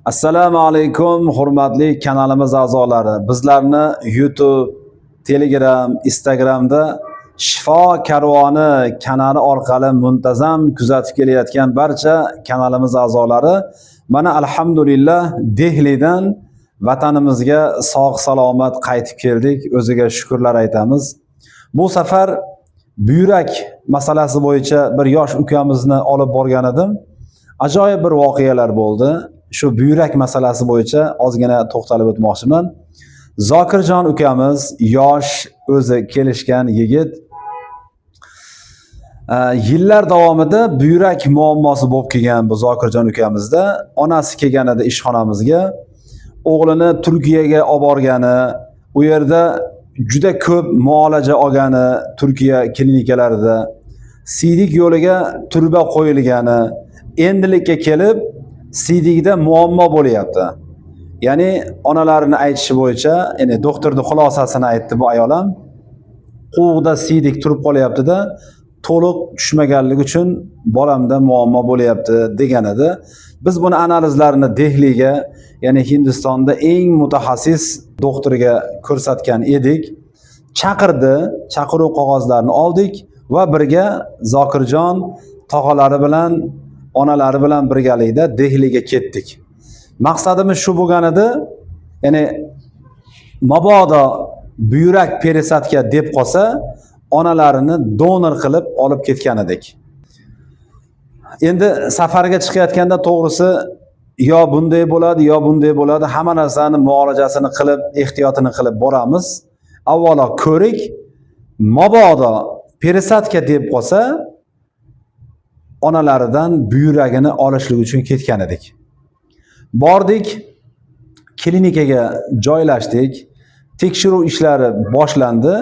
Assalomu alaykum, hurmatli kanalimiz a'zolari. Bizlarni YouTube, Telegram, Instagramda Shifo karvoni kanali orqali muntazam kuzatib kelayotgan barcha kanalimiz a'zolari, mana, alhamdulillah, Dehlidan vatanimizga sog' salomat qaytib keldik. O'ziga shukrlar aytamiz. Bu safar buyrak masalasi bo'yicha bir yosh ukamizni olib borgan edim. Ajoyib bir voqealar bo'ldi. Shu buyrak masalasi bo'yicha ozgina to'xtalib o'tmoqchiman. Zokirjon ukamiz yosh, o'zi kelishgan yigit. Yillar davomida buyrak muammosi bo'lib kelgan bu Zokirjon ukamizda. Onasi kelgan edi ishxonamizga. O'g'lini Turkiyaga olib borgani, u yerda juda ko'p muolaja olgani Turkiya klinikalarida, siydik yo'liga turba qo'yilgani, endilikka kelib siydigida muammo bo'lyapti. Ya'ni onalarini aytishi bo'yicha, ya'ni doktorni xulosasini aytdi bu ayol ham. Quvug'da siydik turib qolyapti-da, to'liq tushmaganligi uchun bolamda muammo bo'lyapti degan edi. Biz buni analizlarini Dehliga, ya'ni Hindistonda eng mutaxassis doktorga ko'rsatgan edik. Chaqirdi, chaqiruv qog'ozlarini oldik va birga Zokirjon tog'alari bilan, onalari bilan birgalikda Dehliga ketdik. Maqsadimiz shu bo'lgan edi, ya'ni mabodo buyrak пересадка deb qolsa, onalarini donor qilib olib ketgan edik. Endi safarga chiqayotganda, to'g'risi, yo bunday bo'ladi, yo bunday bo'ladi, hamma narsani muolajasini qilib, ehtiyotini qilib boramiz. Avvalo ko'rik, mabodo пересадка deb qolsa, onalaridan buyragini olishlik uchun ketgan edik. Bordik, klinikaga joylashdik, tekshiruv ishlari boshlandi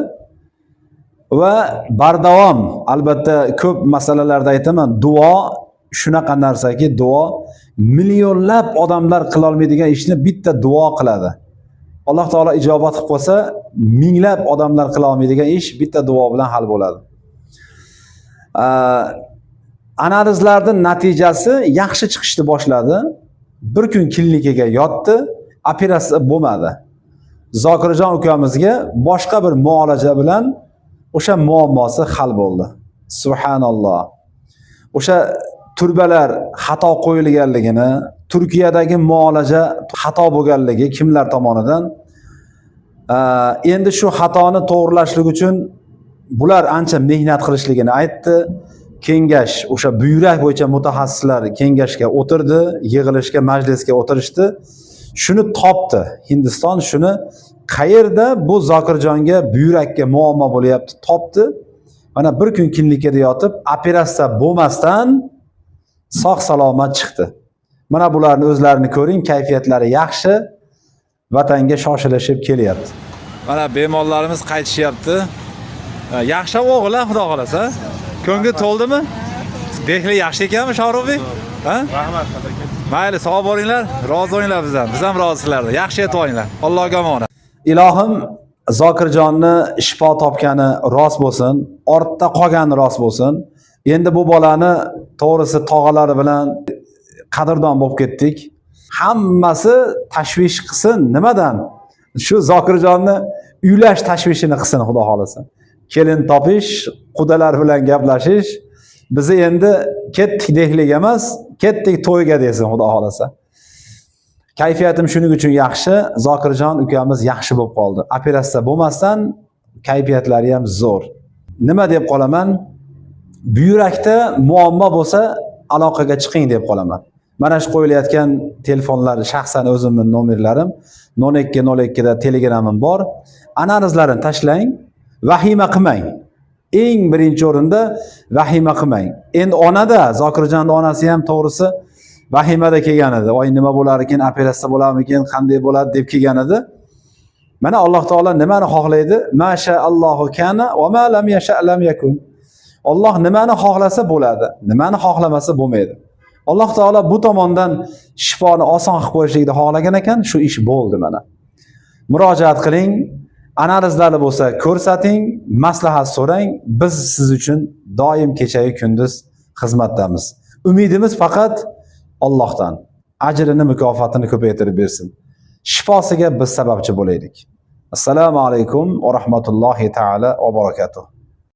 va bardavom, albatta, ko'p masalalarda aytaman, duo shunaqa narsaki, duo millionlab odamlar qilolmaydigan ishni bitta duo qiladi. Alloh taolo ijobat qilib qo'ysa, minglab odamlar qila olmaydigan ish bitta duo bilan hal bo'ladi. Analizlarni natijasi yaxshi chiqishni boshladi. Bir kun klinikaga yotdi, operatsiya bo'lmadi. Zokirjon ukamizga boshqa bir muolaja bilan o'sha muammosi hal bo'ldi. Subhanalloh. O'sha turbalar xato qo'yilganligini, Turkiyadagi muolaja xato bo'lganligi kimlar tomonidan, endi shu xatoni to'g'rilashlik uchun bular ancha mehnat qilishligini aytdi. Kengash, o'sha buyrak bo'yicha mutaxassislar kengashga o'tirdi, yig'ilishga, majlisga o'tirishdi. Shuni topdi. Hindiston shuni qayerda bu Zokirjonga buyrakka muammo bo'lyapti, topdi. Mana, bir kun klinikada yotib, operatsiya bo'lmasdan sog' salomat chiqdi. Mana, bularni o'zlarini ko'ring, kayfiyatlari yaxshi, vatanga shoshilishib kelyapti. Mana, bemorlarimiz qaytishyapti. Yaxshi o'g'il, xudo xohlasa. Ko'ngil to'ldimi? Dehli yaxshi ekanmi, Shohruxbek? Ha? Rahmat. Mayli, sog' bo'linglar, rozi bo'linglar bizdan. Biz ham rozi sizlardan. Yaxshi yetib olinglar. Allohga omonat. Ilohim, Zokirjonni shifo topgani rost bo'lsin, ortda qolgani rost bo'lsin. Endi bu bolani, to'g'risi, tog'alari bilan qadrdon bo'lib ketdik. Hammasi tashvish qilsin nimadan? Shu Zokirjonni uylash tashvishini qilsin, xudo xohlasa. Kelin topish, qudalar bilan gaplashish, bizi endi ketdik Dehliga emas, ketdik to'yga desin, xudo xohlasa. Kayfiyatim shuning uchun yaxshi. Zokirjon ukamiz yaxshi bo'lib qoldi. Operatsiya bo'lmasdan kayfiyatlari ham zo'r. Nima deb qolaman? Buyrakda muammo bo'lsa, aloqaga chiqing deb qolaman. Mana shu qo'yilayotgan telefonlar shaxsan o'zimning nomerlarim. 0202 da Telegramim bor. Analizlarini tashlang, vahima qilmang. Eng birinchi o'rinda vahima qilmang. Endi onada, Zokirjonni onasi ham, to'g'risi, vahimada kelgan edi. Voy, nima bo'lar ekan, operatsiya bo'larmikin, qanday bo'ladi deb kelgan edi. Mana, Alloh taolo nimani xohlaydi? ما شاء الله كان وما لم يشأ لم يكن. Alloh nimani xohlasa bo'ladi, nimani xohlamasa bo'lmaydi. Alloh taolo bu tomondan shifoni oson qilib qo'yishlikni xohlagan ekan, shu ish bo'ldi mana. Murojaat qiling, analizlari bo'lsa ko'rsating, maslahat so'rang. Biz siz uchun doim kechayu kunduz xizmatdamiz. Umidimiz faqat Allohdan. Ajrini, mukofotini ko'paytirib bersin. Shifosiga biz sababchi bo'laylik. Assalomu alaykum va rahmatullohi taala va barakatuh.